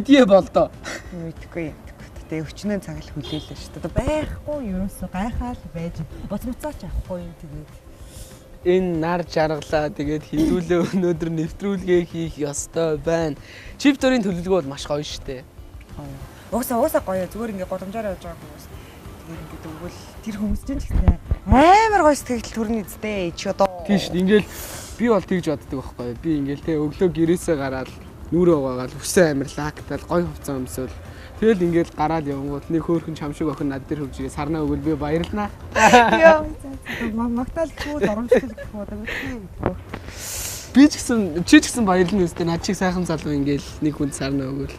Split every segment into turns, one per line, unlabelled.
Мэдээ болдоо.
Мэдхгүй юм. Тэгээ өчнөө цаг л хүлээлээ шүү дээ. Байхгүй ерөөсөө гайхаал байж буц муцаач авахгүй юм тэгээд.
Энэ нар жаргалаа тэгээд хідүүлээ өнөөдөр нэвтрүүлгээ хийх ёстой байна. Чип дөрийн төлөвлөгөө бол маш гоё шүү дээ.
Гоё. Угсаа гоё. Зүгээр ингээ гудамжаар явж байгаа хүмүүс. Тэгээд ингээд өгвөл тэр хүмүүс чинь ч гэсэн амар гоё сэтгэл төрнө үсттэй чи одоо.
Тийм шүү дээ. Ингээл би бол тэгж боддог байхгүй. Би ингээл те өглөө гэрээсээ гараад нүрээ угаагаал хүсэн амир лактал гоё хувцас өмсөөл. Тэгэл ингээл гараад явангууд нэг хөөрхөн чам шиг охин над дээр хөвж ирээ сарнаа өгвөл би баярлнаа.
Яа. Магтаал гэх үү, доромжлол гэх үү одоо мэдгүй.
Би ч гэсэн чи ч гэсэн баярлна үстэй над чиг сайхан залуу ингээл нэг хүнд сарнаа өгвөл.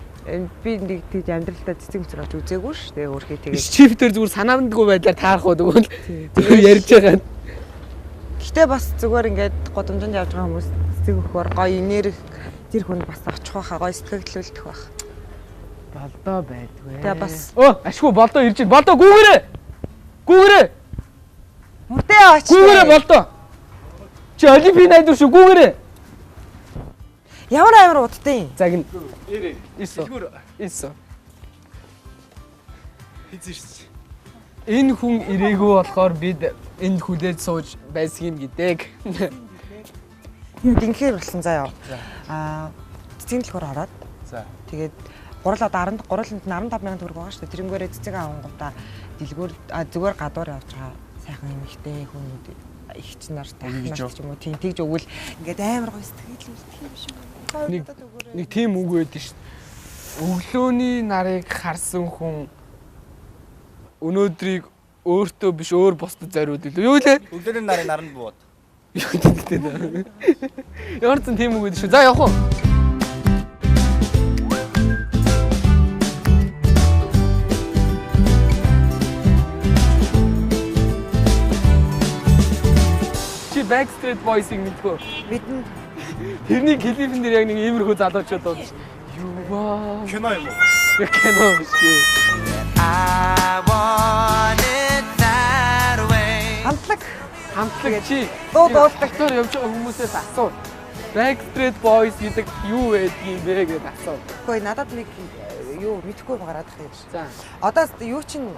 Би нэг тэгж амьдралтаа цэцэг мөцөр авч үзээгүй ш. Тэгээ өөрхий тэгээд.
Чип дээр зүгээр санаандгүй байдлаар таарах уу тэгвэл зүгээр ярьж байгаа.
Гэтэ бас зүгээр ингээд гудамжинд явж байгаа хүмүүс цэцэг өгөхөөр гоё энерги тэр хүнд бас очих байхаа гоё сэтгэлдүүлдэх байх.
Болдоо байдгүй.
Тэгээ бас
ашгүй болдоо ирж байна. Болдоо гүүгэрээ. Гүүгэрээ.
Мөрдөө яваач.
Гүүгэрээ болдоо. Чи олимпийн найдвар шүү гүүгэрээ.
Ямар амар удтай юм.
За гин.
Ирээ.
Иссо. Иссо.
Хизээ шээ.
Энэ хүн ирээгүй болохоор бид энд хүлээж сууж байсан юм гэдэг.
Гинхээр болсон заяа. Аа цэцгийн дэлгүүр ороод.
За.
Тэгээд гурал одоо 10 гуралд нь 15,000 төгрөг байгаа шүү дээ. Тэрнгээрээ цэцэг авангуудаа дэлгүүр зүгээр гадуур явж байгаа сайхан эмэгтэй хүмүүд их ч нар тах нар ч юм уу тийм тэгж өгвөл ингээд амар гоё сэтгэл үлдэх юм шиг.
Нэг тийм үг байдаг шүү дээ. Өглөөний нарыг харсан хүн өнөөдрийг өөртөө биш өөр бусдад зориулдаг. Юу лээ?
Өглөөний нарыг наранд бууд.
Юу гэдэг вэ? Ямар ч тийм үг байдаг шүү. За явах уу? Чи Backstreet Boys-ыг мэдгүй.
Мэднэ.
Тэрний клипэн дээр яг нэг иймэрхүү залуучууд болж юу ваа.
Кино юм уу?
Яг кино биш үү?
I want it that way.
Хамтлаг.
Хамтлаг чи
дуу дуулдаг.
Хотоор явж байгаа хүмүүсээс асуу. Backstreet Boys гэдэг юу байдгийг бэ гэдээ асуу.
Үгүй надад нэг юу мэдэхгүй юм гараад ирэх юм шиг.
За.
Одоо юу чин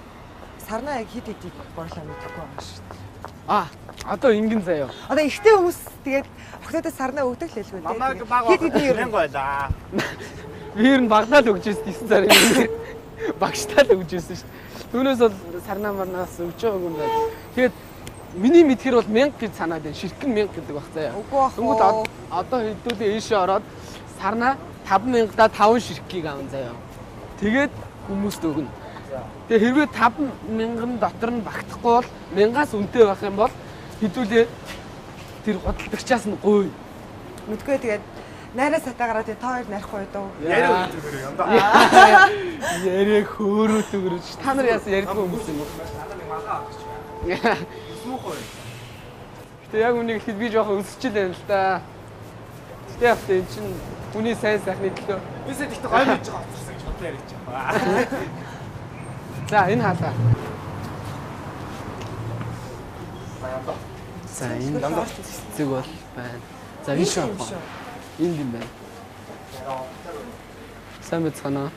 сарнаа яг хит хитийг гурлаа мэдэхгүй байгаа шүү дээ.
А одоо ингэн заяа.
Одоо ихтэй хүмүүс тэгээд охтуудад сарнаа өгдөг л хэлгүй дээ.
Намайг баг
Хит хитийн ер нь
мянга байлаа.
Би ер нь багнаа л өгч ирсэн 9 сарын өмнө. Багштаа л өгч ирсэн шүү дээ. Түүнээс бол сарнаа марнаас өгч байгаагүй юм байна. Тэгээд миний мэдхэр бол 1000 гэж санаад байна. Ширхэг нь 1000 гэдэг баг заяа.
Үгүй бах
Тэнгүүд
уу.
одоо хэдүүлээ ийшээ ороод сарнаа 5000-да 5 ширхгийг аван заяа. Тэгээд хүмүүст өгнө. Тэгээ хэрвээ 5000 дотор нь багтахгүй бол 1000-аас үнэтэй байх юм бол хэдүүлээ тэр худалдагчаас нь гуй.
Мэдгүй тэгээд найраа сатаа гараад та хоёр нарихгүй дөө.
Яриа өгдөг юм даа.
Яриа хөөрөөд өгөрч. Та нар яасан ярьдгүй хүмүүс юм уу?
Надад нэг малгай авчих. Муухай.
Гэтэ яг үнийг хэлэхэд би жоохон өсөж л байна л да. Гэтэ яг энэ чинь хүний сайн сайхны төлөө.
Бисээ тэгтээ гоё мэдж байгаа хоцорсон гэж бодлоо яриач.
За энэ хаалаа. За энэ цэцэг бол байна. За энэ шүү. Энд юм байна. Сайн байцгаана уу?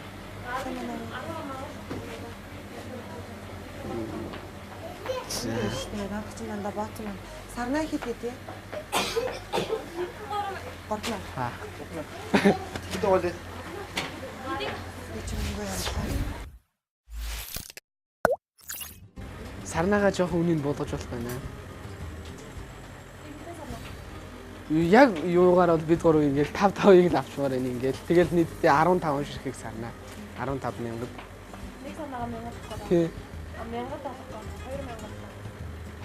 Наад чинь дандаа бооцсон байна. Сарнаа хит гэдэг. 3.
Аа.
Хэд байгаа лээ?
Би ч мөнгө ярьлаа.
Сарнаагаа жоохон үнийг буулгаж болох байна. Яг юугаар бол бид гурав ингээл 5 5-ыг л авчмаар байна ингээл. Тэгэл нийтдээ 15 ширхэг сарнаа. 15 мянгад.
Нэг санаагаа 1000 болохоор.
Тий.
1000 болохгүй 2000.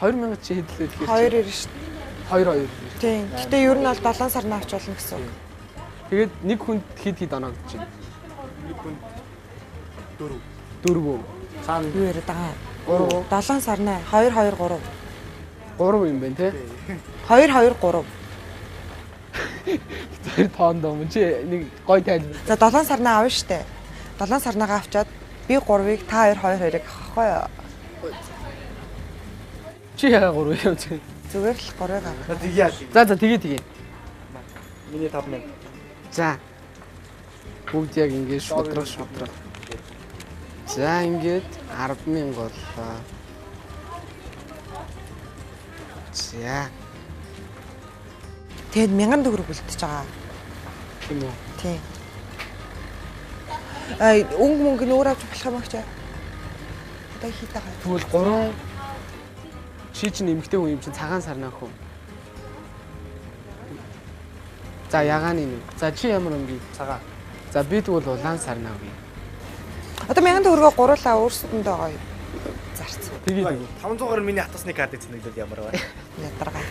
2000 чи хэдлээ тэгэхээр.
2 2 шүү дээ.
2 2.
Тийм. Гэтэ ер нь бол 7 сарнаа авч болно гэсэн үг.
Тэгээд нэг хүнд хэд хэд оноо гэж байна.
Нэг хүнд 4.
4.
Цаана
Юу яриад байгаа юм? 3. 7 сарнаа 2 2 3.
3 юм байна те.
2 2 3.
Тэр тоонд юм чи нэг гой тайлбар.
За 7 сарнаа авна штэ. 7 сарнаагаа авчаад би 3-ыг та 2 2 2-ыг авахгүй юу?
Чи яга 3 юм чи.
Зүгээр л 3-ыг авах.
За тэгье.
За за тэгээ тэгээ.
Миний 5000.
За. Бүгд яг ингээд шудраг шудраг. За ингээд 10,000 боллоо. За.
Тэгээд 1000 төгрөг үлдчихэж байгаа.
Тийм үү?
Тийм. Аа өнгө мөнгө нь өөр авч болох юм агч. Одоо хийх байгаа.
Тэгвэл 3 чи чинь эмэгтэй хүн юм чинь цагаан сарнаа хөө. За ягааны нэг. За чи ямар өнгө?
Цагаан.
За би тэгвэл улаан сарнаа өгье.
Одоо 1000 төгрөгөө гуруулаа өөрсдөндөө гоё зарцсан.
Тэгээд
500-аар миний автобусны картыг цэнэглээд ямар вэ?
Ядаргаа.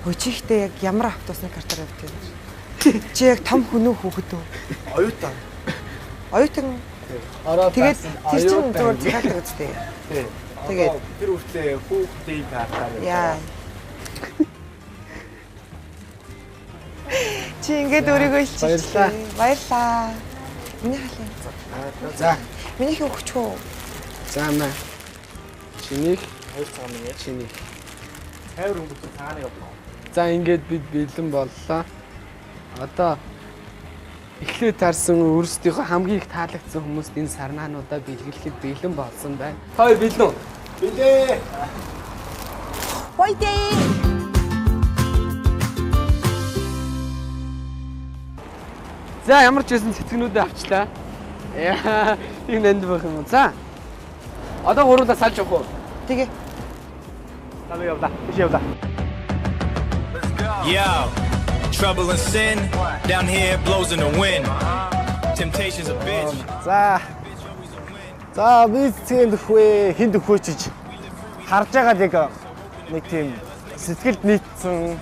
Хөө чи ихтэй яг ямар автобусны картаар явдаг юм? Чи яг том хүн үү хүүхэд үү?
Оюутан.
Оюутан.
Ороод
Тэгээд тэр чинь зүгээр захиалдаг үстэй.
Тий.
Тэгээд
Тэр үртлээ хүүхдийн картаар явж
яа. Чи ингээд өөрийгөө илчилж.
Баярлалаа.
Баярлалаа. Миний халын.
За.
Минийх өгч үү?
За маа. Чинийх,
Хоёр цагаан минь.
чиний.
Цайвар өнгөтэй цагааныг авах.
За ингээд бид бэлэн боллоо. Одоо эхлээд таарсан өөрсдийнхөө хамгийн их таалагдсан хүмүүст энэ сарнаануудаа бэлгэлэхэд бэлэн болсон байна. Та хоёр бэлэн үү?
Билээ.
Баядээ.
За ямар ч байсан цэцгнүүдээ авчлаа. Яа, тийм нанд байх юм уу? За. Одоо гуруулаа салж явах уу?
Тэгээ.
За би явлаа. Биш явлаа.
Yo, trouble and sin down here blows in the wind. Temptation's a bitch.
За. За би цэцгийн төхвөө, хин төхвөө чиж харж байгаа л яг нэг тийм сэтгэлд нийцсэн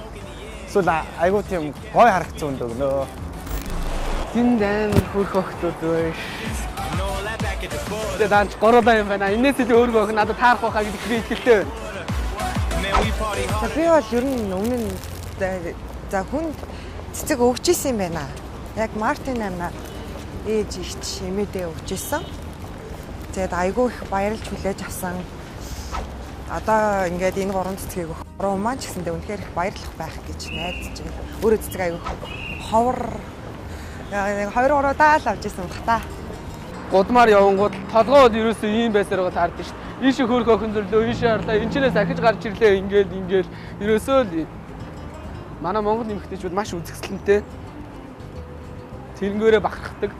эсвэл айгуу тийм гой харагдсан үнд өгнө.
Тэнд амар хөрх охтууд байж.
And all that back at the border.
Тэгээ даанч гуруулаа юм байна. Энээс илүү өөр охин надад таарах байхаа гэдэг би итгэлтэй байна.
Man, we party
За
hard.
би бол ер нь өмнө нь за хүнд цэцэг өгч исэн юм байна. Яг Мартин 8-аар ээж ихч эмээдээ өгч исэн. Тэгээд айгүй их баярлж хүлээж авсан. Одоо ингээд энэ гурван цэцгийг өгөх гурван маань ч гэсэндээ үнэхээр их баярлах байх гэж найдаж байна. Өөрөө цэцэг айгүй ховор нэг 2 3 удаа л авч исэн бах та.
Гудмаар явангууд толгой бол ерөөсөө ийм байсаар байгаа таардаг шүү дээ. Ийшээ хөөрх охин зөрлөө, ийшээ харлаа, энэчнээс ахиж гарч ирлээ ингээл ингээл ерөөсөө л манай Монгол эмэгтэйчүүд маш үзэсгэлэнтэй. Тэрнгөөрэ бахархдаг.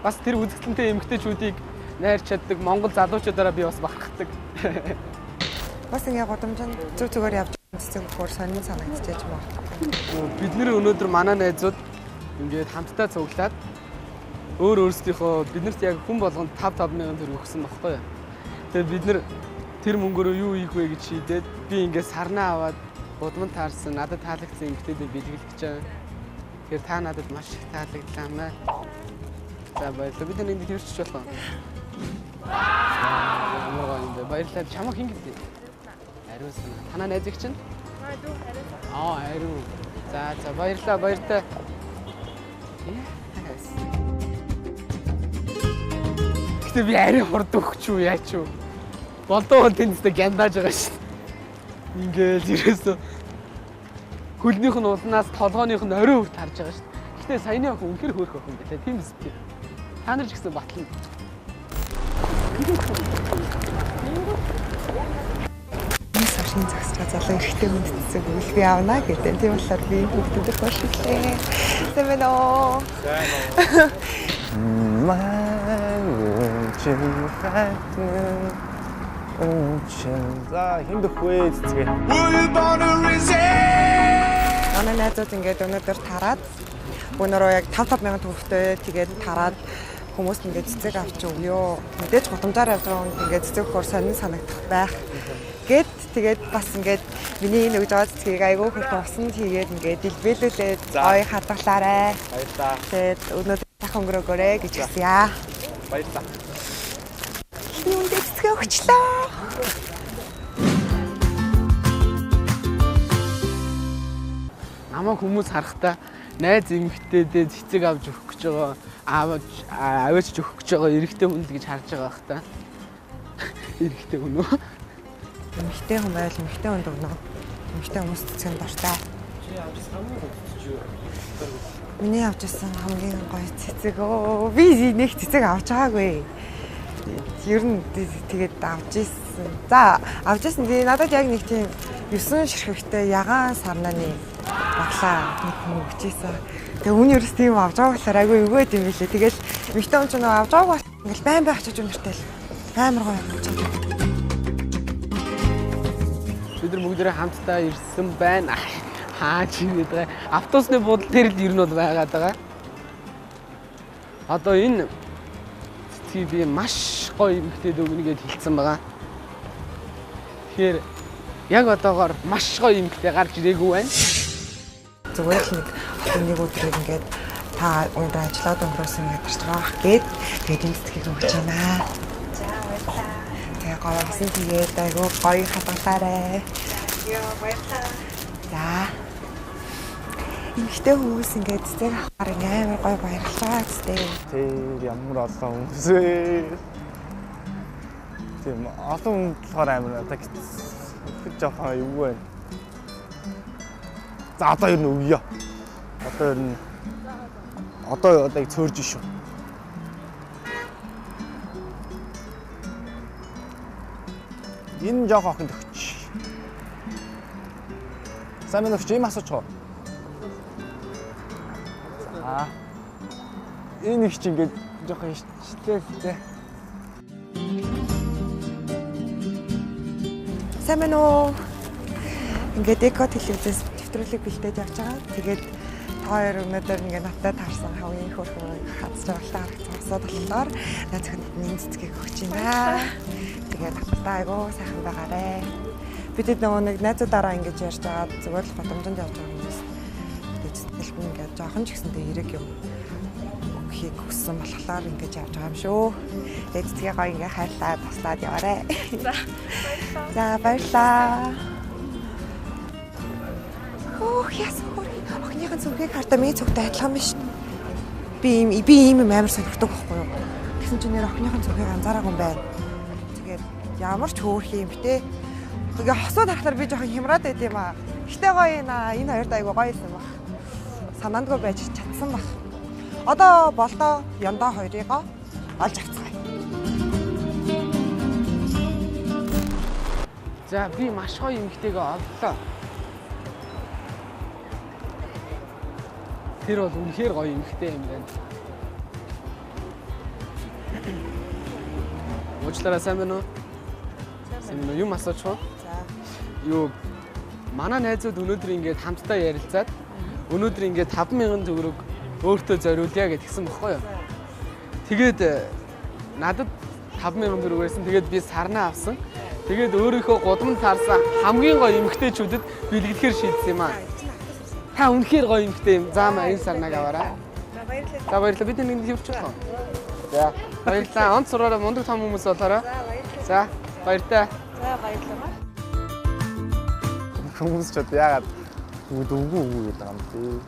Бас тэр үзэсгэлэнтэй эмэгтэйчүүдийг найрч чаддаг Монгол залуучуудаараа би бас бахархдаг.
Бас ингээ гудамжинд зүг зүгээр явж цэцэг өгөхөөр сонин санагдчихэж магадгүй.
Бид нэр өнөөдөр манай найзууд ингээд хамтдаа цуглаад өөр өөрсдийнхөө биднэрт яг хүн болгонд 5 5 мянган төгрөг өгсөн баггүй юу. Тэгээд бид нэр тэр мөнгөөрөө юу хийх вэ гэж шийдээд би ингээд сарнаа аваад гудамд таарсан надад таалагдсан эмэгтэйдээ бэлгэлэх гэж байгаа. Тэгэхээр та надад маш их таалагдлаа маа. За баярлалаа. Бид нар энд хэрчж болох. Ямар гоё юм бэ. Баярлалаа. Чамаг хин гэдэг? Ариун санаа. Танаа найзыг чинь? Аа, ариун. За, за баярлалаа, баяртай. Yes. Гэтэ би арай хурд өгч үү, яач үү? Болдоо бол тэндээ гяндааж байгаа шин. Ингээл ерөөсөө хөлнийх нь улнаас толгооных нь орой хүрт харж байгаа шин. Гэтэ саяны охин үнэхэр хөөрх охин байлаа. Тийм биз дээ. Та нар ч гэсэн батлна.
Энэ сарны зогсож байгаа залуу эрэгтэй хүнд цэцэг өгвөл би авна гэдэг. Тийм болохоор би энэ хүүхдэд их баярлалаа. Сайн байна уу?
За хин төхвөө цэцгээ.
Were you born to resist?
Манай найзууд ингээд өнөөдөр тараад өнөрөө яг 5 5 мянган төгрөгтэй тэгээд тараад хүмүүст ингээд цэцэг авч өгөө. Мэдээж гудамжаар явж байгаа хүнд ингээд цэцэг өгөхөөр сонин санагдах байх. Гэт тэгээд бас ингээд миний энэ өгж байгаа цэцгийг айгүй хөрхөн усанд хийгээд ингээд дэлбэлүүлээд гоё хадгалаарай.
Баярлалаа.
Тэгээд өнөөдөр сайхан өнгөрөөгөөрэй гэж хүсье.
Баярлалаа.
Би үндэ цэцгээ өгчлөө.
Намайг хүмүүс харахтаа найз эмэгтэйдээ цэцэг авч өгөх гэж байгаа, авч аваач өгөх гэж байгаа эрэгтэй хүн л гэж харж байгаа бах та. Эрэгтэй хүн үү?
Эмэгтэй хүн байвал эмэгтэй хүнд өгнө. Эмэгтэй хүмүүс цэцгэнд дуртай. Миний авч ирсэн хамгийн гоё цэцэг өө. Би нэг цэцэг авч байгаагүй. Ер нь тэгээд авч ирсэн. За, авч ирсэн. Тэгээ надад яг нэг тийм 9 ширхэгтэй ягаан сарнааны баглаа нэг хүн өгч ирсэн. Тэгээ үний ерөөс тийм авч байгааг болохоор айгүй өгөөд юм билээ. Тэгэл эмэгтэй хүн ч нөгөө авч байгааг бол ингээл байн бай очиж үнэртэл амар гоё юм чад.
Бид нар бүгдээрээ хамтдаа ирсэн байна. Хаа чи гэдэг. Автобусны буудлын дээр л ер нь бол байгаад байгаа. Одоо энэ цэцгийг би маш гоё эмэгтэйд өгнө гэж хэлсэн байгаа. Тэгэхээр яг одоогоор маш гоё эмэгтэй гарч ирээгүй байна.
Зүгээр л нэг хотын нэг өдрийг ингээд та өндөр ажиллаад өнгөрөөсөн ядарч байгаа гээд тэгээд энэ цэцгийг өгч байна.
За, баярлалаа.
Тэгээ гоё усан тэгээд айгүй гоё хадгалаарай.
Йоо, баярлалаа.
За. Эмэгтэй хүмүүс ингээд цэцэг авахаар ингээ амар гоё баярлаж байгаа зү.
Тэр ямар олон хүмүүс вэ? Тийм олон хүн болохоор амар одоо гэж жоохон юу вэ? За одоо ер нь өгье. Одоо ер нь одоо яг цөөрж шүү. Энэ жоох охинд өгч. Сайн байна уу? Ийм асууч уу? За. Энэ их чи ингээд жоохон хичлээ л дээ.
Сайн байна уу? Ингээд эко телевизээс нэвтрүүлэг бэлдээд явж байгаа. Тэгээд та хоёр өнөөдөр ингээд надтай таарсан хамгийн хөөрхөн хаз жаргалтай харагдсан усууд болохоор найз зөвхөн энэ цэцгийг өгч байна. Тэгээд тавтаа айгуу сайхан байгаарэ. Бидэд нөгөө нэг найзуудаараа ингэж ярьж байгаа зүгээр л годамжинд явж байгаа хүмүүс. Тэгээд цэцгэлт нь ингээд жоохон ч гэсэнтэй эрэг юм өгөхийг хүссэн болохоор ингэж явж байгаа юм шүү. Тэгээд цэцгээ гоё ингээд хайрлаад туслаад яваарэ.
За, баярлалаа.
За баярлалаа. Хөөх яасан хөрхи. Охиных нь цүнхийг хартаа миний цүнхтэй адилхан биш. Би ийм юм амар сонирхдаг байхгүй юу? Тэгсэн чинь нэр охиных нь цүнхийг анзаараагүй юм байна. Тэгээд ямар ч хөөрхи юм бэ те. Тэгээ хосууд харахаар би жоохон хямраад байд юм аа. Гэтэ гоё юм аа. Энэ хоёрт айгуу гоё юм баг. Санаандгүй байж чадсан баг. Одоо болдоо яндаа хоёрыгоо олж авцгаая.
За би маш гоё эмэгтэйгээ оллоо. Тэр бол үнэхээр гоё эмэгтэй юм байна. Уучлаарай, сайн байна уу? Сайн байна уу? Юм асуучих уу?
За.
Юу манай найзууд өнөөдөр ингээд хамтдаа ярилцаад өнөөдөр ингээд 5000 төгрөг өөртөө зориулъя гэж тэгсэн бохгүй юу? Тэгээд надад 5000 төгрөг байсан. Тэгээд би сарнаа авсан. Тэгээд өөрийнхөө гудамд таарсан хамгийн гоё эмэгтэйчүүдэд бэлгэлэхээр шийдсэн юм аа. Та үнэхээр гоё эмэгтэй юм. За маа энэ сарнаг аваарай.
За баярлалаа.
За баярлалаа. Бид нэг хэвчэх болох. За баярлалаа. Онц сураараа мундаг том хүмүүс болоорой.
За баярлалаа.
За баяртай.
За баярлалаа.
Хүмүүс ч одоо яагаад бүгд үгүй үгүй гэдэг юм бэ?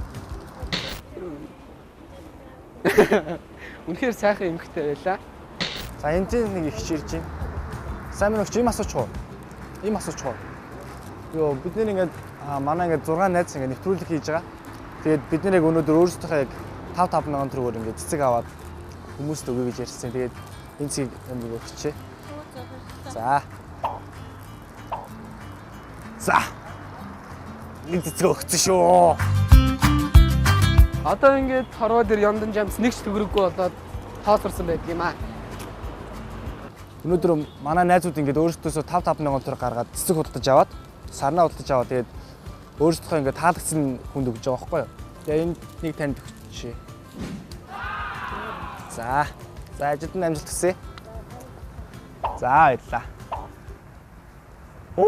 Үнэхээр сайхан эмэгтэй байлаа.
За энэ чинь нэг их чирж байна. Сайн байна уу? Ийм асууч уу? Ийм асууч уу? Йоо бид нэр ингээд манай ингээд 6 найз ингээд нэвтрүүлэг хийж байгаа. Тэгээд бид нэр яг өнөөдөр өөрсдийнхөө яг 5 5 мянган төгрөгөөр ингээд цэцэг аваад хүмүүст өгье гэж ярьсан. Тэгээд энэ цэгийг энд өгчихье. За. За. Нэг цэцэг өгсөн шүү.
Одоо ингээд хорвоо дээр Ёндон жамс нэг ч төгрөггүй болоод тоосорсон байдаг юм аа.
Өнөөдөр манай найзууд ингээд өөрсдөөсөө 5 5 мянган төгрөг гаргаад цэцэг худалдаж аваад, сарнаа худалдаж аваад тэгээд өөрсдийнхөө ингээд таалагдсан хүнд өгч байгаа байхгүй юу? Тэгээ энэ нэг танд өгчихье. За. За ажилд нь амжилт хүсье. За баярлалаа. Оо,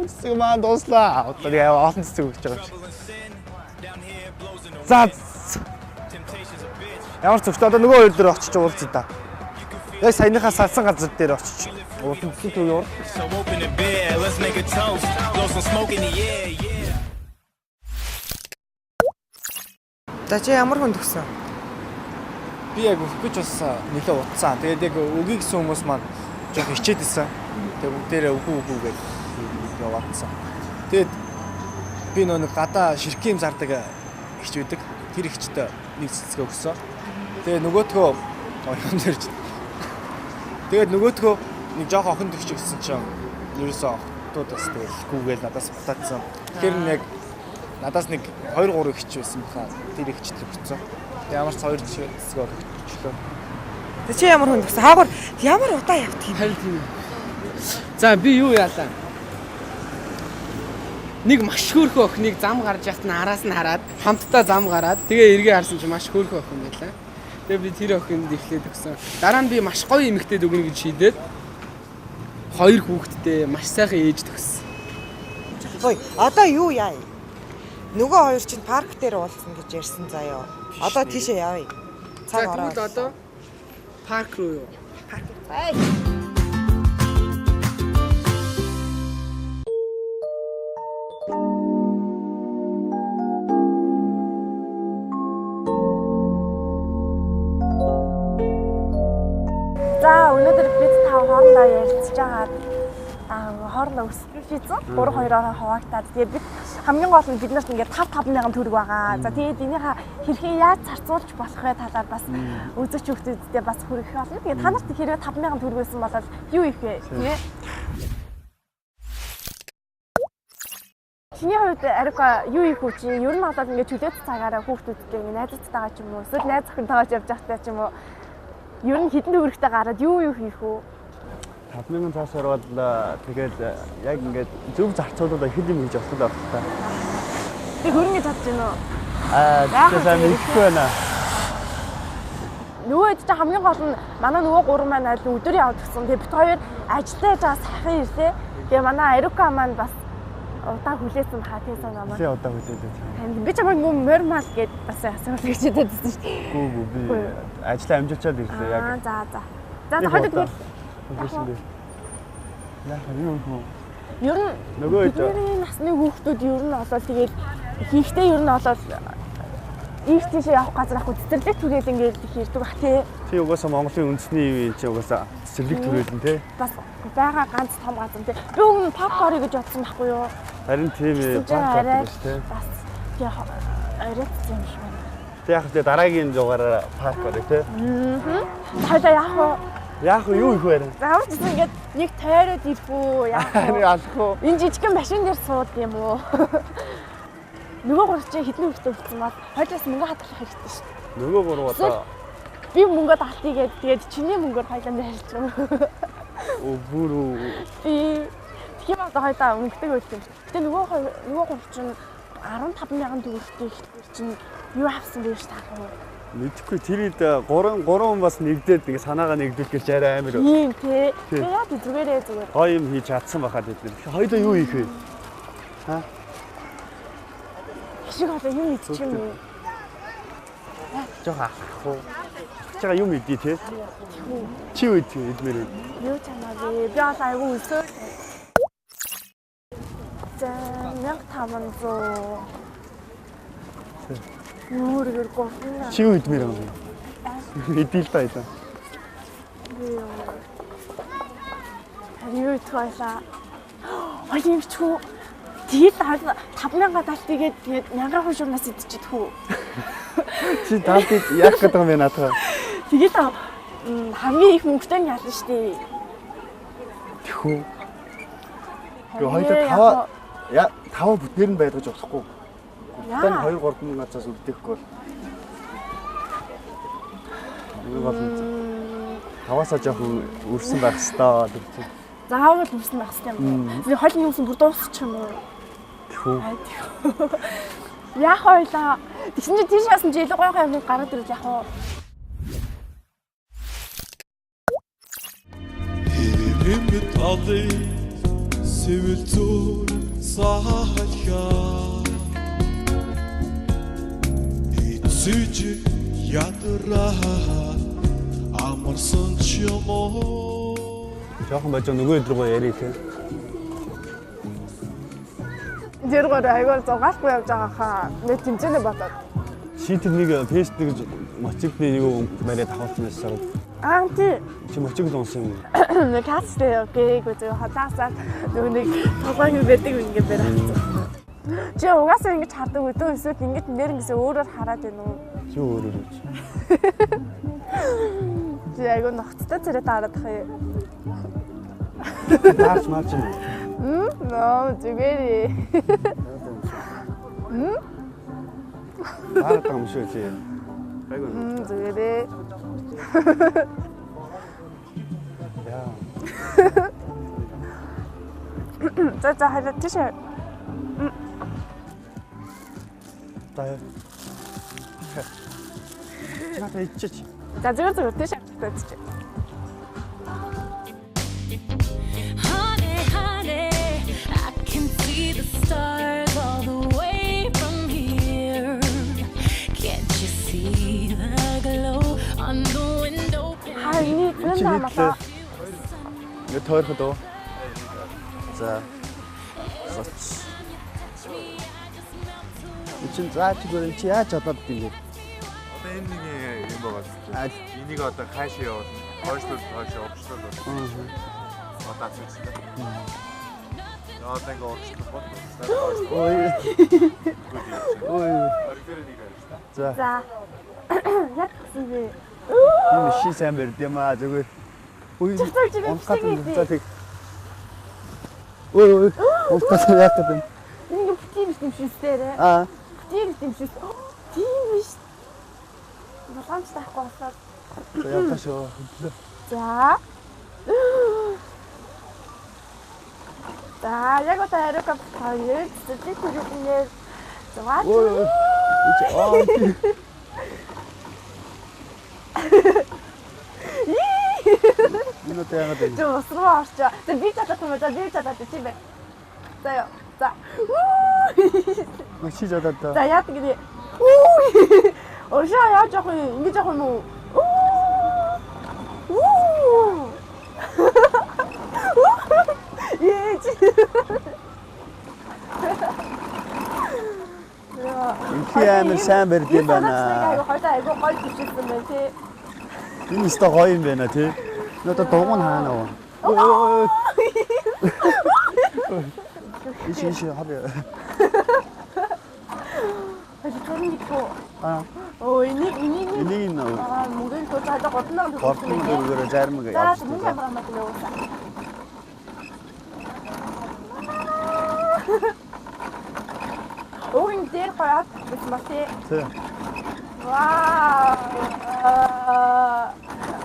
цэцэг маань дууслаа. Одоо нэг олон цэцэг өгч байгаа юм шиг. За. Ямар ч зөвхөн одоо нөгөө хоёр дээр очиж уулзъя да. Яг саяныхаа салсан газар дээр очиж уулзсан цэцэг төв явар.
So open a beer, let's make a toast. Blow some smoke in the air, yeah.
За чи ямар хүнд өгсөн?
Би яг өгөх гэж бас нэлээд утсан. Тэгээд яг өгье гэсэн хүмүүс маань жоох хичээд исэн. Тэгээд бүгдээрээ үгүй үгүй гэж яваадсан. Тэгээд би нөө нэг гадаа ширхэг юм зардаг ихч байдаг. Тэр ихчтэй нэг цэцгээ өгсөн. Тэгээ нөгөөтгөө оюун дээр ч. Тэгээд нөгөөтгөө нэг жоох охин төгч өгсөн чинь ерөөсөө охтууд бас тэгэлгүйгээл надаас бутаадсан. Тэгэхээр нэг надаас нэг 2 3 ихч байсан баха. Тэр ихчд өгсөн. Ямар ч 2 цэцгээ өгчлөө.
Тэг чи ямар хүн гэсэн? Хаагур ямар удаа явдаг юм?
Харин тийм. За би юу яалаа? Нэг маш хөөрхөн охиныг зам гарч яхад нь араас нь хараад хамтдаа зам гараад тэгээ эргээ харсан чинь маш хөөрхөн охин байлаа. Тэгээ би тэр охинд эхлээд өгсөн. Дараа нь би маш гоё эмэгтэйд өгнө гэж шийдээд 2 хүүхэдтэй маш сайхан ээж төгссөн.
Ой, одоо юу яа? Нөгөө хоёр чинь парк дээр уулзна гэж ярьсан заяо. Одоо тийшээ явъя.
За
Цаг ороо.
тэгвэл одоо парк руу юу?
Бай.
За өнөөдөр бид тав хоорондоо ярилцж байгаад хоорондоо өсөлтөө шийдсэн. 3 2-ороо хуваагдаад тэгээд бид хамгийн гол нь бид нарт ингээд 5 5000 төгрөг байгаа. За тэгээд энийхээ хэрхэн яаж зарцуулж болох вэ талаар бас үзэгч хүүхдүүдтэй бас хүргэх болно. Тэгээд та нарт хэрвээ 5000 төгрөг байсан бол юу их вэ? Тийм ээ? Чиний хувьд Ариука юу их үү чи? Ер нь болоод ингээд чөлөөт цагаараа хүүхдүүдтэй ингээд найзуудтайгаа ч юм уу эсвэл найз охинтойгоо ч явж байхдаа ч юм уу ер нь хэдэн төгрөгтэй гараад юу хийх үү?
5000 цаас орвол тэгэл яг ингээд зөв зарцуулаад их юм хийж болох байх та.
Тэг хөрөнгө гэж бодож байна уу?
Аа
Яах вэ?
сайн мэдэхгүй байна.
Нөгөө хэд чинь хамгийн гол нь манай нөгөө гурван маань аль өдөр яваад гисэн. Тэгээ бит хоёр ажиллаж байгаа сайхан ирлээ. Тэгээ манай Ариука маань бас удаа хүлээсэн хаа тийм сан намаа.
Тий удаа хүлээлээ.
Харин би чамайг мөн мормал гэд бас асуулт гэж хэлсэн шүү дээ.
Гүү гүү би ажлаа амжуулчаад ирлээ яг.
Аа за за. За за хоёул тэгвэл
хүлээсэн би. Яах вэ юм хөө?
ер нь
Нөгөө хэд
бидний насны хүүхдүүд ер нь болоод тэгээд хийхдээ ер нь болоод их тийшээ явах газар ахгүй цэцэрлэг түгээл ингээд хийрдэг бах тий.
тий угаасаа Монголын үндэсний юм чи угаасаа цэцэрлэг төрөл нь тий.
Бас байгаа ганц том газар тий. Би өмнө парк орё гэж бодсон байхгүй юу?
Харин тийм ээ
Тэгсэн чинь
парк
арай
ордог ш тий.
Бас тий оройтсан юм шиг байна.
Тэг яг тэ дараагийн дугаараар парк орё тий.
Хоёлаа яах вэ?
Яах вэ юу их вэ?
Заавал ч гэсэн ингээд нэг тойроод ирэх үү? Яах
Харин
вэ?
алах уу?
Энэ жижигхэн машин дээр сууд юм уу? Нөгөө гурав чинь хэдэн хөвгтэй болсон бол хоёлаас мөнгө хадгалах хэрэгтэй шүү дээ.
Нөгөө гурав одоо
Би мөнгө даалтыг гээд тэгээд чиний мөнгөөр хоёлаа найрч юм.
өө бүр үү.
Би тийм одоо хоёлаа мөнгөтэй байл юм. Гэтэ нөгөө нөгөө гурав чинь 15,000 төгрөгтэй ихтгэр чинь юу авсан бэ гэж таах уу?
Мэдхгүй тэр үед гурван хүн бас нэгдээд ингээ санаагаа нэгдүүлэх гэж арай амар
Тийм тий.
Тий.
Тэгээ яа зүгээрээ зүгээр.
гоё юм хийж чадсан байхад бид нэр. Хоёлаа юу хийх вэ?
Хишиг хоолой юм идчих юм уу?
Жохоо алах уу? Алхаж байгаа юм идэ те. Чи юу идэх идмээр вэ?
Юу чамаагүй. Би бол айгүй өсөө. За 1500. Нүргэр гурван.
Чи юу идмээр юм бэ? Идэл та идэ.
Би юу. Харин юу идэх байлаа? Хоёр юм ч үү? Тэгээд 5000 даалт тэгээд тэгээд 1000 хушуунаас идчихдэг үү?
Чи даалтыг яах гэдэг юм бэ наадах?
Тэгээд хамгийн их мөнгөтэй нь ялна шүү дээ.
Тэхүү.
Харин
Гэхдээ хоёулаа
яг
тава я тава бүтнээр нь байлгаж болохгүй.
Яа.
Тань 2 3 мянга цаас үлдээхгүй бол. Нэг бол таваасаа жоох өрсөн байх хэвээр тэр чинь.
Заавал өрсөн байх хэрэгтэй юм уу? Тэгээ хойлны юмсан бүр дуусчих юм уу?
Тэхүү.
Ай, тэхүү. Яах ойлаа? Тэгсэн чинь тийш яасан чи илүү гоё гоё юм гараад ирэл яах вэ?
Хэрэмэт алыг сэвэл зүр сахалха Эцэж ядраа амарсан ч юм уу
Жохон байж нөгөө өдөр гоё ярих те.
Зэргээр айгүй зугаалгүй явж байгаа хаа. Нэг тэмцээнэ бодоод.
Чи тэр нэг фест нэг мотивны нэг бариад авахсан байсан.
Аа тий.
Чи мөчөг л унсан юм.
Нэг кастэй гээгүй зөв халаасаа нөгөө нэг толгой юм байдаг ингэ барь авсан. Чи угаасаа ингэж хардаг өдөө эсвэл ингэж нэр ингэсээ өөрөөр хараад байна уу?
Чи өөрөөр үуч.
Чи айгу ногцтой царай таарах юм.
Таарч марч юм.
Нөө зүгээр.
Таардаг юм шүү чи. Айгу.
Зүгээр.
Яа.
За за хараа тийш.
За. Надад иччих.
За зүгээр зүгээр тийш авчихсан.
Honey, honey, I can see the stars all the way from here. Can't you see the glow on the window pane?
Хаа эний зүүн амлаа.
Ингээ тойроход уу? За. Зоч. Чин заач гөрөн чи яаж чадаад юм бэ?
Одоо энэ нэг юм байгаа шүү дээ. Энийг одоо хаашаа явуулна? Хойшлол хойшоо урагшлал. Одоо асуучихлаа. Одоо ингээ урагшлах бол.
Ой. Ой. За.
За. Яг гэсэн бэ.
Энэ шин сайн барьд юм аа зүгээр. Ой.
За
тэг. Ой ой. Унтаас яах гэдэг юм?
Ингээ битгий биш юм шиг сэрэ.
Аа.
Битгий биш юм шиг. Тийм биш. Болгоомж таахгүй болоод.
За явтаа шүү.
За. За, яг одоо хариука хоёр зүтгэх хүргэнээр зугаа.
Ой ой. Аа. Энэ одоо яагаад вэ?
Чи ус руу орчоо. За би чадах юм уу? За би чадаад тийм бэ. За ёо. За.
Мөн чи чадаад та.
За яадаг гэдэг. Ошоо яаж явах юм? Ингэж явах юм уу? Уу. Ээж.
Инхи амар сайн барьд юм байна.
Айгу хоёлаа айгу гоё төсөлсөн байна тий.
Энэ өстой гоё юм байна тий. Энэ одоо дугуй нь хаана вэ? Ой. Иш иш хав.
Хаж төрний тоо.
Аа.
Оо энийг
энийг нөө.
Аа мөнгөний тоо цаадаа 3000 төгрөг.
3000 төгрөгөөр зарим
явуулсан. За мөнгө амар амаад явуулсан. Угийн дээр гоёод гэсэн ба тий.
Тий.
Вау.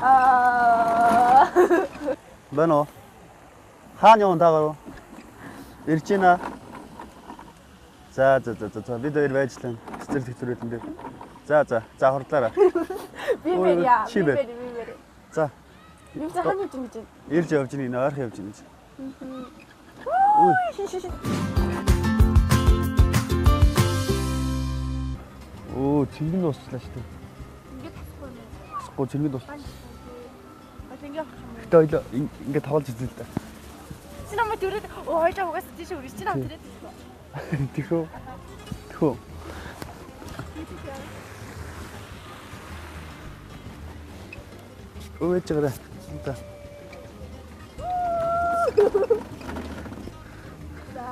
Аа.
Байна уу? Хаана явна та гаруу? Ирж байна. За за за за бид хоёр байж лээ. Цэцэрлэг хэцүүрэлэн дээр. За за за хурдлаарай.
Би мэрья. Би мэр би мэр.
За.
Би хаана явж ингэж байна?
Ирж явж байна. Энэ ойрхон явж байна. Оо, цэрэг нь дуусчлаа шүү дээ.
Ингээд тасахгүй юм уу?
Тасахгүй цэрэг нь дуусчлаа.
Ингээ авах юм уу?
Гэтэ хоёлоо ингээ тоглож үзье л да.
Чи намайг төрөөд оо хоёлоо угаасаа тийш өргөж чи нам төрөөд.
Тэхөө. Тэхөө. Өөж гараа. За.
За.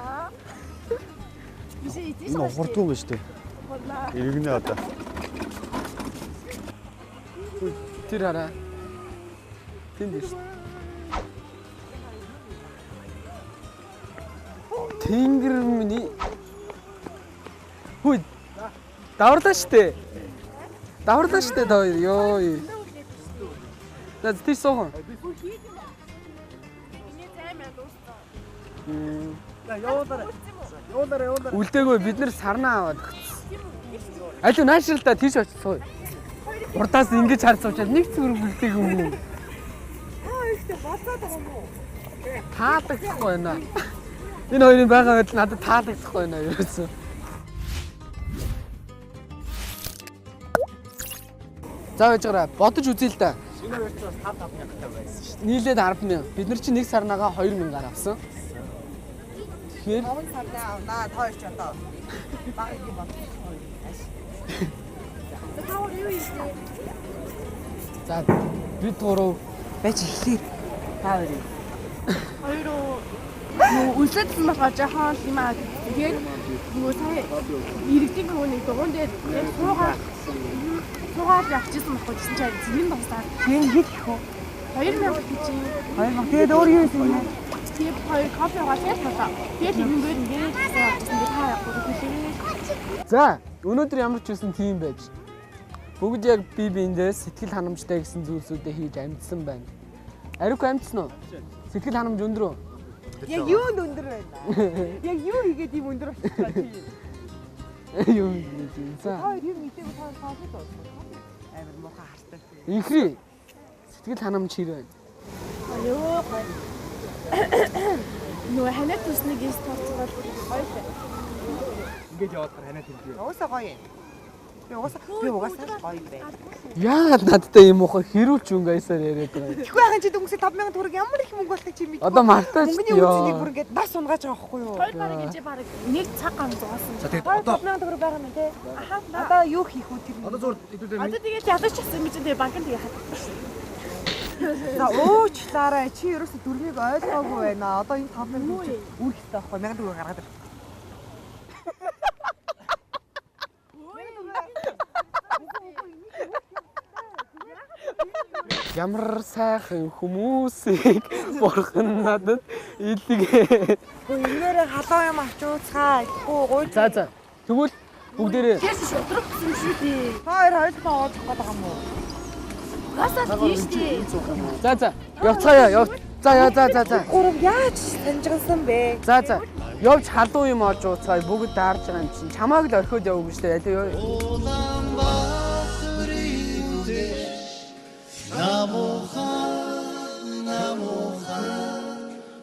Биш ийш.
Энэ хурдгүй юм шүү дээ. Иргэнэ одоо.
Тэр хараа. Тэнд шүү. Тэнгэр миний Хүй. Даварлаа штэ. Даварлаа штэ та хоёр. Йоо. За тийш суухан.
Явуулаарай. Явуулаарай, явуулаарай.
Үлдээгүй бид нэр сарнаа аваад өгсөн. Алив наашрал та тийш очиж суу. Урдаас ингэж харж суучаад нэг зүрх үлдээгүй юм уу?
Аа ихтэй болоод байгаа юм уу?
Таалагдахгүй байна. Энэ хоёрын байгаа байдал надад таалагдахгүй байна ерөөсөө. За байж гараа бодож үзье л да.
Энэ хоёр ч бас 5 5000 байсан шүү
дээ. Нийлээд 10,000. Бид нар чинь нэг сарнагаа 2,000-аар авсан. Тэгэхээр
5 сарнаа авнаа. Та хоёр ч одоо баг юм бодсон.
За та хоёр юу хийх вэ?
За Бид гурав
байж эхлэе. Та хоёрын.
Хоёр уу нөгөө үлсэдсэн болохоор жоохон юм аа. Тэгээд нөгөө сая иргэдийн нөгөө нэг дугуйн дээр яг суугаад явчихсан байхгүй гэсэн чинь зэвэн дуусаад.
Энэ хэд их вэ?
2000 гэж юм.
2000. Тэгээд өөр юу хийсэн юм бэ?
Тэгээд хоёр кофе уугаад тэгээд болоо. Тэгээд ингэнгүүр ингээд явчихсан. Тэгээд та гурав хүлээгээд.
За, өнөөдөр ямар ч үсэн тийм байж. Бүгд яг бие биендээ сэтгэл ханамжтай гэсэн зүйлсүүдээ хийж амжсан байна. Ариук амжсан уу? Сэтгэл ханамж өндөр үү?
Яг юунд өндөр байна? Яг юу хийгээд ийм өндөр болчихлоо чи?
Юу хийгээд юм. За.
Та хоёр юм мэдээгүй та хоёр кофе уусан. Амар муухай хартай.
Инхри. Сэтгэл ханамж хэр байна?
Аюу гоё. Нөгөө ханиад төснийг эс тооцоолол гоё л.
Ингээд яваад ханаа тэлбээ.
Угаасаа гоё юм. Би угаасаа гоё юм байна.
Яагаад надтай юм уухай хэрүүлч өнгө аясаар яриад байгаа юм?
Тэгэхгүй яхан чи дөнгөсөө 5000 төгрөг ямар их мөнгө болтыг чи мэдгүй.
Одоо мартаач
Мөнгөний үнцнийг бүр ингээд нас унгааж байгаа байхгүй юу?
Хоёр бараг гэж бараг нэг цаг гам зугаасан.
За тэгээд одоо
5000 төгрөг байгаа юм те.
Аха.
Одоо юу хийх үү тэр?
Одоо зүгээр хэдүүлээ.
Одоо тэгээд ялаж чадсан юм чинь тэгээд банкнд тэгээд хатдаг шүү.
За уучлаарай чи ерөөсө дүрмийг ойлгоогүй байна. Одоо энэ 5000 төгрөг үүрэх хэрэгтэй байхгүй 1000 төгрөг гаргаад ир.
Ямар сайхан хүмүүсийг бурхан надад илгээ.
Гэхдээ энээрээ халуун юм авч ууцгаа. Ихгүй гуй.
За за. Тэгвэл бүгдээрээ
Тэрс шудраг гэсэн шүү дээ.
Та хоёр хоёулаа уулзах гээд байгаа юм уу?
Угаасаа тийм шүү дээ.
За за. Явцгаая. Яв. За яа за за за.
Гурав яаж санжигнсан бэ?
За за. Явж халуун юм олж ууцгаая. Бүгд даарж байгаа юм чинь. Чамааг л орхиод яваагүй шүү дээ. Аль юу.